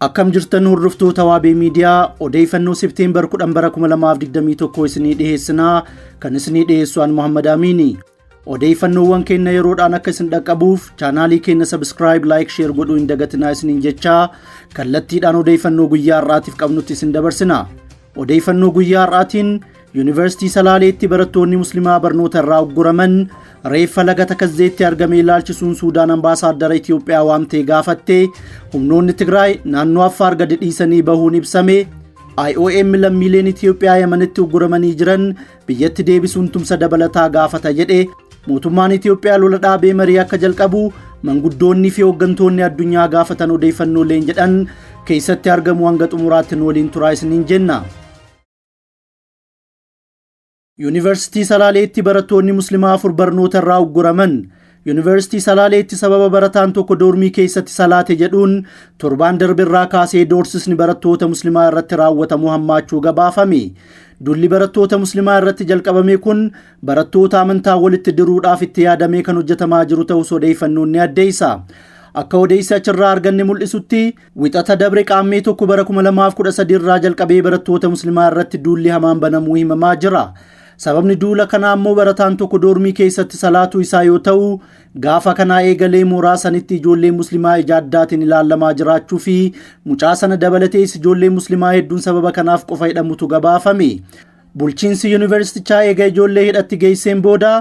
Akkam jirtan hordoftoota Waabee Miidiyaa odeeffannoo Septeembar 10 bara 2021 isinii dhiheessinaa kan isinii dhiheessu an Muhammad Amiini. Odeeffannoowwan keenya yeroodhaan akka isin dhaqqabuuf chaanaalii keenya subscribe, like, share godhuu hin dagatinaa isiniin jechaa kallattiidhaan odeeffannoo guyyaa har'aatiif qabnutti isin dabarsina. Odeeffannoo guyyaa har'aatiin Yuunivarsiitii Salaaleetti barattoonni Muslimaa barnoota irraa ugguraman reeffa laga Takazzeetti argame ilaalchisuun Suudaan ambaasaaddara Itoophiyaa waamtee gaafatte humnoonni Tigraay naannoo Affaar gadi dhiisanii bahuun ibsame IOM lammiileen Itoophiyaa Yamanitti ugguramanii jiran biyyatti deebisuun tumsa dabalataa gaafata jedhe mootummaan Itoophiyaa lola dhaabee marii akka jalqabu manguddoonni fi hooggantoonni addunyaa gaafatan odeeffannooleen jedhan keessatti argamu hanga xumuraatti nu waliin turaa isiniin jenna. Yuunivarsiitii Salaaleetti barattoonni Muslimaa afur barnoota irraa ugguraman. Yuunivarsiitii Salaaleetti sababa barataan tokko doormii keessatti salaate jedhuun torbaan darbe irraa kaasee doorsisni barattoota Muslimaa irratti raawwatamu hammaachuu gabaafame. Dulli barattoota Muslimaa irratti jalqabame kun barattoota amantaa walitti diruudhaaf itti yaadamee kan hojjetamaa jiru ta'us odeeffannoon ni addeessa. Akka odeessi achirraa arganne mul'isutti Wixata dabre Qaammee 1 bara 2013 irraa jalqabee barattoota Muslimaa irratti duulli hamaan banamuu himamaa jira. Sababni duula kanaa ammoo barataan tokko doormii keessatti salaatuu isaa yoo ta'u, gaafa kanaa eegalee mooraa sanitti ijoollee Muslimaa ija addaatiin ilaalamaa jiraachuu fi mucaa sana dabalatees ijoollee Muslimaa hedduun sababa kanaaf qofa hidhamutu gabaafame. Bulchiinsi yuunivarsiitichaa eega ijoollee hidhatti geesseen booda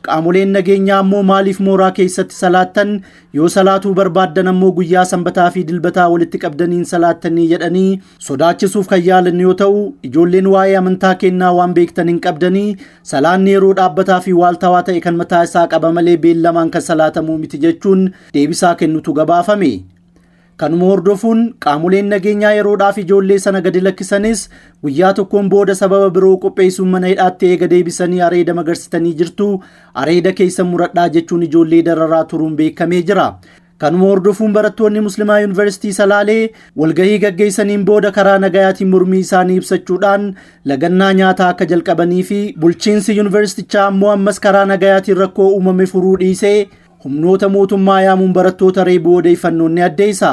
qaamoleen nageenyaa ammoo maaliif mooraa keessatti salaattan yoo salaatuu barbaaddan ammoo guyyaa sanbataa fi dilbataa walitti qabdaniin salaattanii jedhanii sodaachisuuf kan yaalan yoo ta'u ijoolleen waa'ee amantaa kennaa waan beektan hin qabdanii salaanni yeroo dhaabbataa fi waaltawaa ta'e kan mataa isaa qaba malee beellamaan kan salaatamuu miti jechuun deebisaa kennutu gabaafame. Kanuma hordofuun qaamoleen nageenyaa yeroodhaaf ijoollee sana gadi lakkisanis guyyaa tokkoon booda sababa biroo qopheessuun mana hidhaatti eega deebisanii areeda magarsitanii jirtu areeda keessan muradhaa jechuun ijoollee dararaa turuun beekamee jira. Kanuma hordofuun barattoonni Muslimaa Yuunivarsiitii Salaalee walgahii gaggeessaniin booda karaa nagayaatiin mormii isaanii ibsachuudhaan lagannaa nyaataa akka jalqabanii fi bulchiinsi yuunivarsiitichaa ammoo ammas karaa nagayaatiin rakkoo uumame furuu dhiisee humnoota mootummaa yaamuun barattoota reebuu odeeffannoon ni addeessa.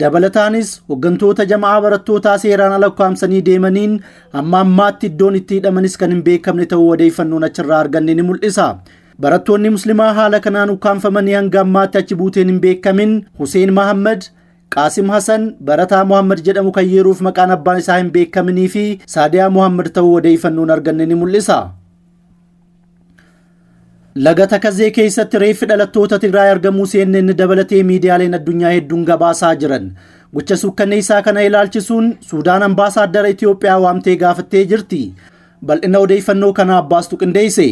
Dabalataanis hooggantoota jama'aa barattootaa seeraan ala ukkaamsanii deemaniin hamma ammaatti iddoon itti hidhamanis kan hin beekamne ta'uu odeeffannoon achirraa arganne ni mul'isa. Barattoonni Muslimaa haala kanaan ukkaamfamanii hanga ammaatti achi buuteen hin beekamin Huseen Mahammad, Qaasim Hasan, barataa Muhammad jedhamu kan yeroof maqaan abbaan isaa hin beekaminii fi Saadiyaa Muhammad ta'uu odeeffannoon arganne ni mul'isa. Laga Takazee keessatti reeffi dhalattoota Tigraay argamuu CNN dabalatee miidiyaaleen addunyaa hedduun gabaasaa jiran. Gocha suukkanneessaa kana ilaalchisuun Suudaan ambaasaaddara Itoophiyaa waamtee gaafattee jirti. Bal'ina odeeffannoo kanaa Abbaastu qindeesse.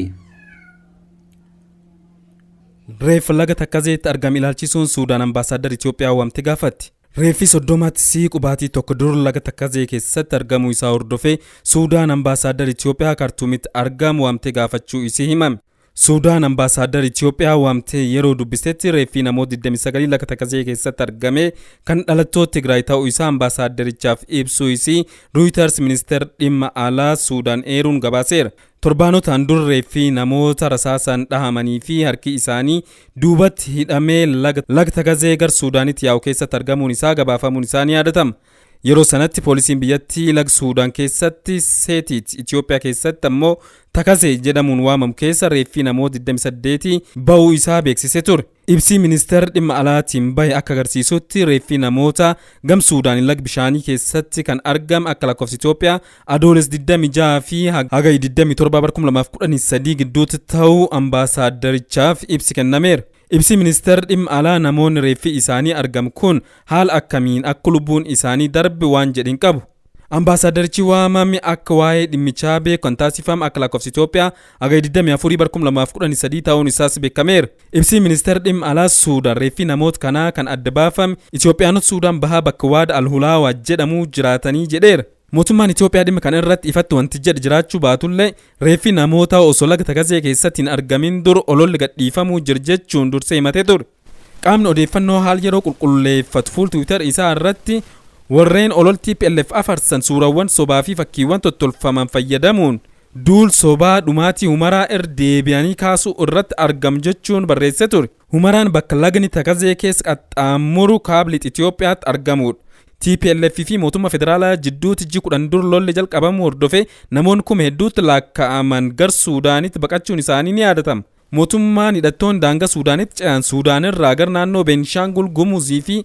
Reeffa laga Takkazeetti argame ilaalchisuun Suudaan ambaasaaddara Itoophiyaa waamtee gaafatti. Reeffi 30tti siiqu baatii tokko dur laga Takkazee keessatti argamuu isaa hordofee Suudaan ambaasaaddar Itoophiyaa Kaartuumitti argamu waamtee gaafachuu isii himame. Suudaan ambaasaaddar Itoophiyaa waamtee yeroo dubbistetti reeffii namoota 29 laga Takkazee keessatti argame kan dhalattoota Tigraay ta'uu isaa ambaasaaddarichaaf ibsuu isii Reuters ministeera dhimma alaa Suudaan eeruun gabaaseera. Torbaanotaan dur reeffii namoota rasaasaan dhahamanii fi harki isaanii duubatti hidhamee laga Takazee gar Suudaanitti yaa'u keessatti argamuun isaa gabaafamuun isaa ni yaadatama. Yeroo sanatti poolisiin biyyattii laga Suudaan keessatti Seetiit Itoophiyaa keessatti ammoo Takazee jedhamuun waamamu keessa reeffii namoota 28 ba'uu isaa beeksisee ture. Ibsi ministeera dhimma alaatiin bahe akka agarsiisutti reeffi namoota gam Suudaan laga bishaanii keessatti kan argame akka lakkoofsa Itoophiyaa Adoolessa 26 fi Hagayya 27 bara 2013 gidduutti ta'uu ambaasaaddarichaaf ibsi kennameera. Ibsi ministeera dhimma alaa namoonni reeffi isaanii argame kun haala akkamiin akka lubbuun isaanii darbe waan jedhe hin qabu. Ambaasaaddarichi waamame akka waa'ee dhimmichaa beeku kan taasifame akka lakkoofsa Itoophiyaa Hagayya 24 bara 2013 ta'uun isaas beekameera. Ibsi ministeera dhimma alaa Suudaan reeffi namoota kanaa kan adda baafame Itoophiyaanota Suudaan bahaa bakka Waada Alhulaawaa jedhamu jiraatanii jedheera. Mootummaan Itoophiyaa dhimma kana irratti ifatti wanti jedhe jiraachuu baatullee reeffi namoota osoo laga Takazee keessatti hin argamin dur ololli gadhiifamuu jira jechuun dursee himatee ture. Qaamni odeeffannoo haal yeroo qulqulleeffatu fuul Twitter isaa irratti warreen olol TPLF afarsan suurawwan sobaa fi fakkiiwwan tottolfaman fayyadamuun duul sobaa dhumaatii Humaraa irra deebi'anii kaasuu irratti argamu jechuun barreessee ture. Humaraan bakka lagni Takazee keessa qaxxaamuru kaaba lixa Itoophiyaatti argamudha. TPLF fi mootummaa federaalaa jidduutti ji'a 10 dur lolli jalqabamu hordofee namoonni kuma hedduutti lakkaa'aman gara Suudaanitti baqachuun isaanii ni yaadatama. Mootummaan hidhattoonni daangaa Suudaanitti ce'an Suudaan irraa gara naannoo Beenishaangul Gumuzii fi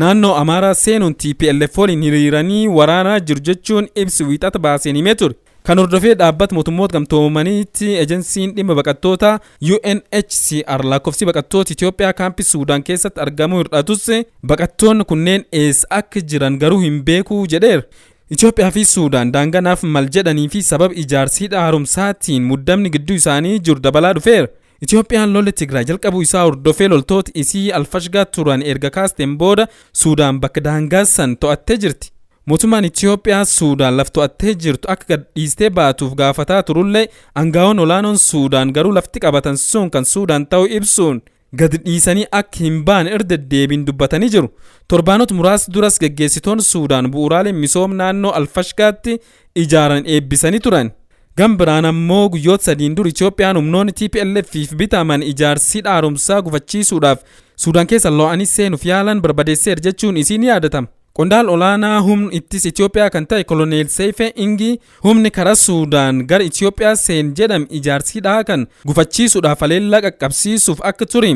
naannoo Amaaraa seenuun TPLF waliin hiriiranii waraanaa jiru jechuun ibsi Wiixata baaseen himee ture. Kan hordofee dhaabbata mootummoota gamtoomaniitti ejensiin dhimma baqattoota UNHCR lakkoofsi baqattoota Itoophiyaa kaampii Suudaan keessatti argamu hir'atus, baqattoonni kunneen eessa akka jiran garuu hin beeku jedheera. Itoophiyaa fi Suudaan daangaa naaf mal jedhanii fi sababa ijaarsi hidha haaromsaatiin muddamni gidduu isaanii jiru dabalaa dhufeera. Itoophiyaan lola Tigraay jalqabuu isaa hordofee loltoota isii Alfashgaa turan erga kaasteen booda Suudaan bakka daangaa san to'attee jirti. Mootummaan Itoophiyaa Suudaan laf to'attee jirtu akka gad dhiistee baatuuf gaafataa turullee, aangaa'oon olaanoon Suudaan garuu lafti qabatan sun kan Suudaan ta'uu ibsuun gad dhiisanii akka hin baane irra deddeebiin dubbatanii jiru. Torbaanota muraasa duras geggeessitoonni Suudaan bu'uuraalee misooma naannoo Alfashgaatti ijaaran eebbisanii turan. Gam biraan ammoo guyyoota 3n dur Itoophiyaan humnoonni TPLF bitaman ijaarsi haaromsaa gufachiisuudhaaf Suudaan keessa lo'anii seenuuf yaalan barbadeesseera jechuun isii ni yaadatama. Qondaal olaanaa humna ittisa Itoophiyaa kan ta'e Koloneel Seifee Ingi humni karaa Suudaan gara Itoophiyaa seen jedhame ijaarsi hidhaa kan gufachiisuudhaaf haleellaa qaqqabsiisuuf akka ture.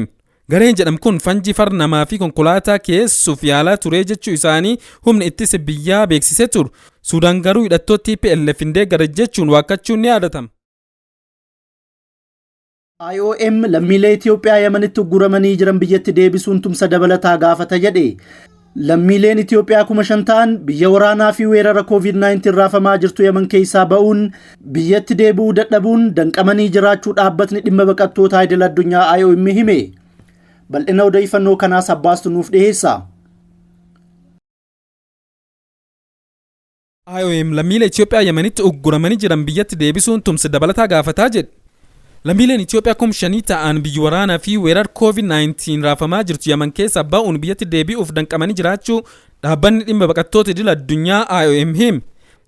Gareen jedhamu kun fanjii farra namaa fi konkolaataa keessuuf yaalaa ture jechuu isaanii humni ittisa biyyaa beeksisee ture. Suudaan garuu hidhattoota TPLF hin deeggarre jechuun waakkachuun ni yaadatama. IOM lammiilee Itoophiyaa Yamanitti ugguramanii jiran biyyatti deebisuun tumsa dabalataa gaafata jedhe. Lammiileen Itoophiyaa 5,000 ta'an biyya waraanaa fi weerara COVID-19 raafamaa jirtu Yaman keessaa ba'uun biyyatti deebi'uu dadhabuun danqamanii jiraachuu dhaabbatni dhimma baqattootaa idil addunyaa IOM hime. Bal'ina odeeffannoo kanaas Abbaastu nuuf dhiyeessa. IOM lammiilee Itoophiyaa Yamanitti ugguramanii jiran biyyatti deebisuun tumsa dabalataa gaafataa jedhe. Lammiileen Itoophiyaa 5,000 ta'an biyya waraanaa fi weerara COVID-19 raafamaa jirtu Yaman keessa ba'uun biyyatti deebi'uuf danqamanii jiraachuu dhaabbanni dhimma baqattoota idil addunyaa IOM hime.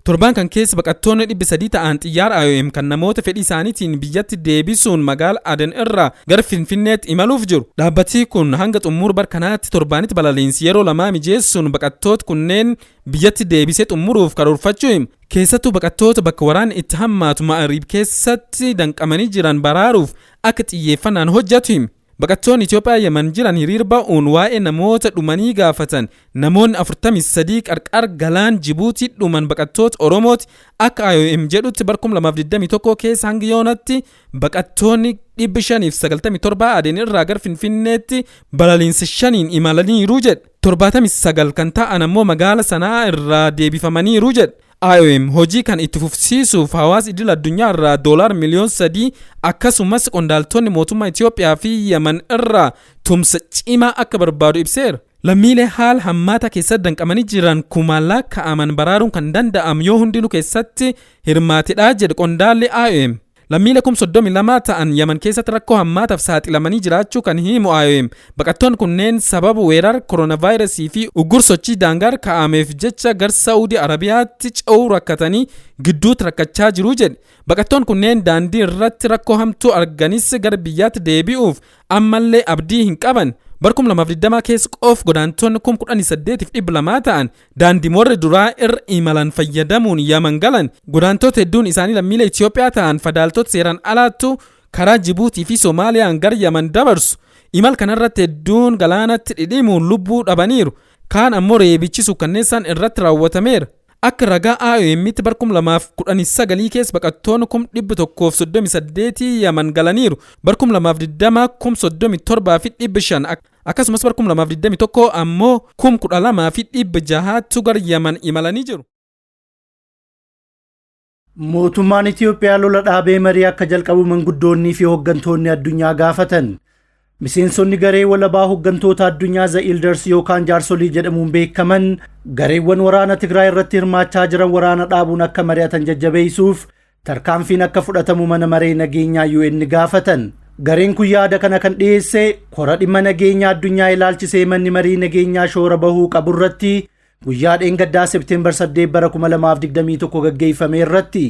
Torbaan kan keessa baqattoonni 300 ta'an xiyyaara IOM kan namoota fedhii isaaniitiin biyyatti deebisuun magaala Aden irraa gara Finfinneetti imaluuf jiru. Dhaabbati kun hanga xumura bara kanaatti torbaanitti balaliinsi yeroo lamaa mijeessuun baqattoota kunneen biyyatti deebisee xumuruuf karoorfachuu hima. Keessattuu baqattoota bakka waraanni itti hammaatu Ma'ariib keessatti danqamanii jiran baraaruuf akka xiyyeeffannaan hojjetu hima. Baqattoonni Itoophiyaa Yaman jiran hiriira ba'uun waa'ee namoota dhumanii gaafatan. Namoonni 43 qarqara galaan Jibuutii dhuman baqattoota Oromooti. Akka IOM jedhutti bara 2021 keessa hanga yoonatti baqattoonni 597 Aden irraa gara Finfinneetti balaliinsa shaniin imalaniiru jedhe. 79 kan ta'an ammoo magaala Sanaa irraa deebifamaniiru jedhe. IOM hojii kan itti fufsiisuuf hawaasa idil addunyaa irraa $3 miliyoon akkasumas qondaaltonni mootummaa Itoophiyaa fi Yaman irraa tumsa cimaa akka barbaadu ibseera. Lammiilee haala hammaataa keessatti danqamanii jiran kumaan lakkaa'aman baraaruun kan danda'amu yoo hundinuu keessatti hirmaatedha jedhe qondaalli IOM. Lammiilee 32,000 ta'an Yaman keessatti rakkoo hammaataaf saaxilamanii jiraachuu kan himu IOM, baqattoonni kunneen sababa weerara kooronaavaayirasii fi uggur sochii daangaa kaa'ameef jecha gara Saa'udii Arabiyaatti ce'uu rakkatanii gidduutti rakkachaa jiru jedhe. Baqattoonni kunneen daandii irratti rakkoo hamtuu arganis gara biyyaatti deebi'uuf ammallee abdii hin qaban. Bara 2020 keessa qof godaantonni 18,200 ta'an daandii warra duraa irra imalan fayyadamuun Yaman galan. Godaantota hedduun isaanii lammiilee Itoophiyaa ta'an fadaaltota seeraan alaattu karaa Jibuutii fi Soomaaliyaan gara Yaman dabarsu. Imal kanarratti hedduun galaanatti dhidhimuun lubbuu dhabaniiru. Kaan ammoo reebichi suukkanneessaan irratti raawwatameera. Akka ragaa IOM'tti bara 2019 keessa baqattoonni 138,000 Yaman galaniiru. Bara 2020 37,500, akkasumas bara 2021 ammoo 12,600tu gara Yaman imalanii jiru. Mootummaan Itiyoophiyaa lola dhaabee marii akka jalqabu manguddoonnii fi hooggantoonni addunyaa gaafatan. Miseensonni garee walabaa hooggantoota addunyaa The Elders yookaan jaarsolii jedhamuun beekaman gareewwan waraana Tigraay irratti hirmaachaa jiran waraana dhaabuun akka mari'atan jajjabeessuuf tarkaanfiin akka fudhatamu mana maree nageenyaa UN gaafatan. Gareen kun yaada kana kan dhiyeesse kora dhimma nageenyaa addunyaa ilaalchisee manni marii nageenyaa shoora bahuu qabu irratti guyyaa dheengaddaa Seepteembar 8 bara 2021 gaggeeffame irratti.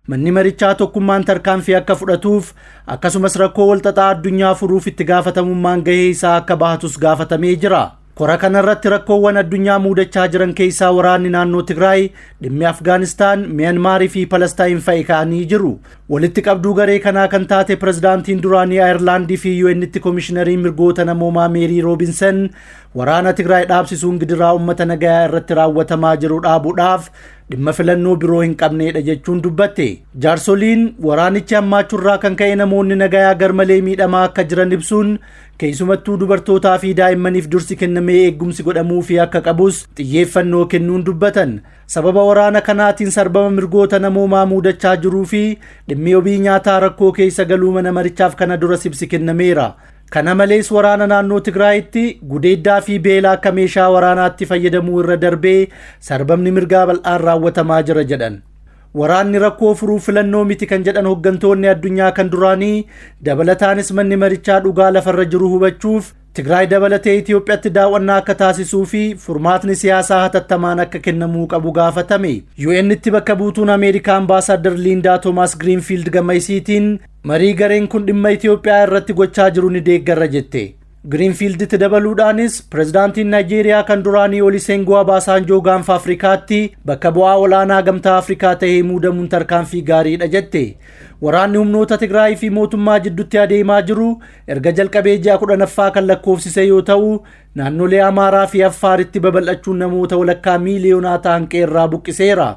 Manni marichaa tokkummaan tarkaanfii akka fudhatuuf akkasumas rakkoo walxaxaa addunyaa furuuf itti gaafatamummaan gahee isaa akka bahatus gaafatamee jira. Kora kanarratti rakkoowwan addunyaa muudachaa jiran keessaa waraanni naannoo Tigraay, dhimmi Afgaanistaan, Miyanmaarii fi Palestaayin fa'i ka'anii jiru. Walitti qabduu garee kanaa kan taate pirezidaantiin duraanii Ayirlaandii fi UN'tti koomishinariin mirgoota namoomaa Meerii Roobinson waraana Tigraay dhaabsisuun gidiraa uummata nagayaa irratti raawwatamaa jiru dhaabuudhaaf dhimma filannoo biroo hin qabneedha jechuun dubbatte. Jaarsoliin waraanichi hammaachuurraa kan ka'e namoonni nagayaa garmalee miidhamaa akka jiran ibsuun, keessumattuu dubartootaa fi daa'immaniif dursi kennamee eegumsi godhamuufii akka qabus xiyyeeffannoo kennuun dubbatan. Sababa waraana kanaatiin sarbama mirgoota namoomaa muudachaa jiruu fi dhimmi wabii nyaataa rakkoo keessa galuu mana marichaaf kana dura ibsi kennameera. Kana malees, waraana naannoo Tigraayitti gudeeddaa fi beela akka meeshaa waraanaatti fayyadamuu irra darbee sarbamni mirgaa bal'aan raawwatamaa jira jedhan. Waraanni rakkoo furuuf filannoo miti kan jedhan hooggantoonni addunyaa kan duraanii, dabalataanis manni marichaa dhugaa lafarra jiru hubachuuf Tigraay dabalatee Itoophiyaatti daawwannaa akka taasisuu fi furmaatni siyaasaa hatattamaan akka kennamuu qabu gaafatame. UN'tti bakka buutuun Ameerikaa Ambaasaadar Liindaa Toomaas Giriinfiild gama isiitiin marii gareen kun dhimma Itoophiyaa irratti gochaa jiru ni deeggarra jette. Giriinfiilditti dabaluudhaanis, pirezidaantiin Naayijeeriyaa kan duraanii Olusegun Obasanjoo gaanfa Afrikaatti bakka bu'aa olaanaa Gamtaa Afrikaa ta'ee muudamuun tarkaanfii gaariidha jette. Waraanni humnoota Tigraay fi mootummaa jidduutti adeemaa jiru erga jalqabee ji'a 10ffaa kan lakkoofsise yoo ta'u, naannolee Amaaraa fi Affaaritti babal'achuun namoota walakkaa miiliyoonaa ta'an qeerraa buqqiseera.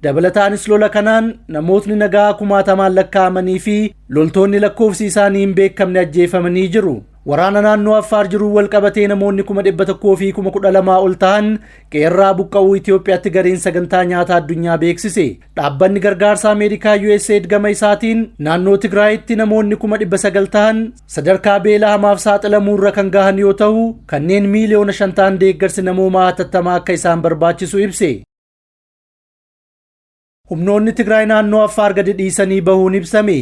Dabalataanis, lola kanaan namootni nagaa kumaatamaan lakkaa'amanii fi loltoonni lakkoofsi isaanii hin beekamne ajjeefamanii jiru. Waraana naannoo Affaar jiruun wal qabatee namoonni 112,000 ol ta'an qeerraa buqqa'uu Itoophiyaatti gareen sagantaa nyaataa addunyaa beeksise. Dhaabbanni gargaarsa Ameerikaa USAID gama isaatiin naannoo Tigraayitti namoonni 900,000 ta'an sadarkaa beela hamaaf saaxilamuurra kan gahan yoo ta'u, kanneen miiliyoona 5 ta'an deeggarsi namoomaa hatattamaa akka isaan barbaachisu ibse. Humnoonni Tigraay naannoo Affaar gadi dhiisanii bahuun ibsame.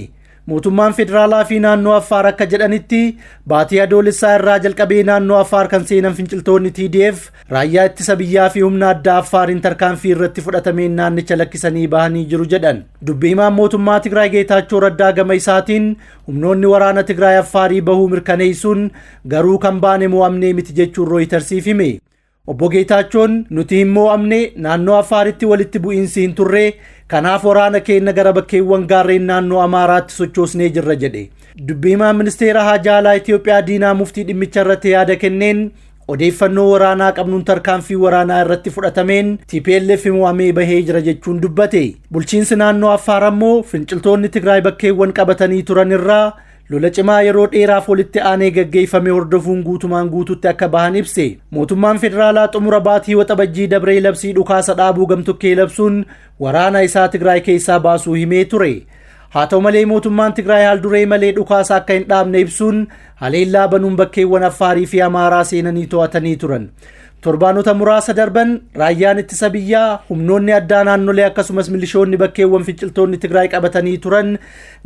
Mootummaan federaalaa fi naannoo Affaar akka jedhanitti, baatii Adoolessaa irraa jalqabee naannoo Affaar kan seenan finciltoonni TDF raayyaa ittisa biyyaa fi humna addaa Affaariin tarkaanfii irratti fudhatameen naannicha lakkisanii bahanii jiru jedhan. Dubbi himaan mootummaa Tigraay Geetaachoo Raddaa gama isaatiin humnoonni waraana Tigraay Affaarii bahuu mirkaneessuun, garuu kan baane mo'amnee miti jechuun Rooyitersiif hime. Obbo Geetaachoon, "Nuti hin mo'amne, naannoo Affaaritti walitti bu'iinsi hin turre, kanaaf waraana keenya gara bakkeewwan gaarreen naannoo Amaaraatti sochoosnee jirra" jedhe. Dubbi himaan ministeera haajaa alaa Itoophiyaa Diinaa Muftii dhimmicha irratti yaada kenneen, odeeffannoo waraanaa qabnuun tarkaanfii waraanaa irratti fudhatameen TPLF mo'amee bahee jira jechuun dubbate. Bulchiinsi naannoo Affaar ammoo finciltoonni Tigraay bakkeewwan qabatanii turan irraa lola cimaa yeroo dheeraaf walitti aanee gaggeeffame hordofuun guutumaan guututti akka bahan ibse. Mootummaan federaalaa xumura baatii Waxabajjii dabree labsii dhukaasa dhaabuu gamtokkee labsuun waraana isaa Tigraay keessaa baasuu himee ture. Haa ta'u malee, mootummaan Tigraay haal duree malee dhukaasa akka hin dhaabne ibsuun haleellaa banuun bakkeewwan Affaarii fi Amaaraa seenanii to'atanii turan. Torbaanota muraasa darban raayyaan ittisa biyyaa, humnoonni addaa naannolee akkasumas milishoonni bakkeewwan finciltoonni Tigraay qabatanii turan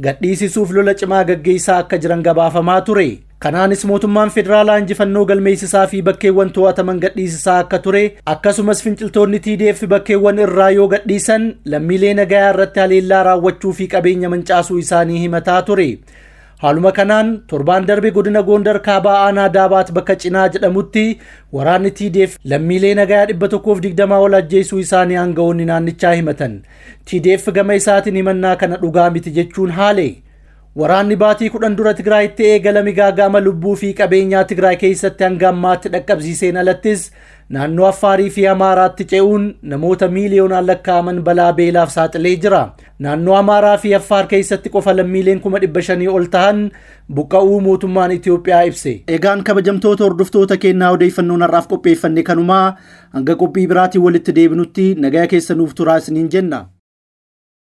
gadhiisisuuf lola cimaa gaggeessaa akka jiran gabaafamaa ture. Kanaanis mootummaan federaalaa injifannoo galmeessisaa fi bakkeewwan to'ataman gadhiisisaa akka ture, akkasumas finciltoonni TDF bakkeewwan irraa yoo gadhiisan lammiilee nagayaa irratti haleellaa raawwachuu fi qabeenya mancaasuu isaanii himataa ture. Haaluma kanaan torbaan darbe godina Gondar kaabaa aanaa Daabaat bakka Cinaa jedhamutti waraanni TDF lammiilee nagayaa 120 ol ajjeesuu isaanii aangawoonni naannichaa himatan. TDF gama isaatiin himannaa kana dhugaa miti jechuun haale. Waraanni baatii 10 dura Tigraayitti eegalame gaaga'ama lubbuu fi qabeenyaa Tigraay keessatti hanga ammaatti dhaqqabsiiseen alattis, naannoo Affaarii fi Amaaraatti ce'uun namoota miiliyoonaan lakkaa'aman balaa beelaaf saaxilee jira. Naannoo Amaaraa fi Affaar keessatti qofa lammiileen 500,000 ol ta'an buqqa'uu mootummaan Itoophiyaa ibse. Egaan kabajamtoota hordoftoota keenyaa, odeeffannoon har'aaf qopheeffanne kanumaa. Hanga qophii biraatiin walitti deebinutti nagaa keessa nuuf turaa isiniin jenna.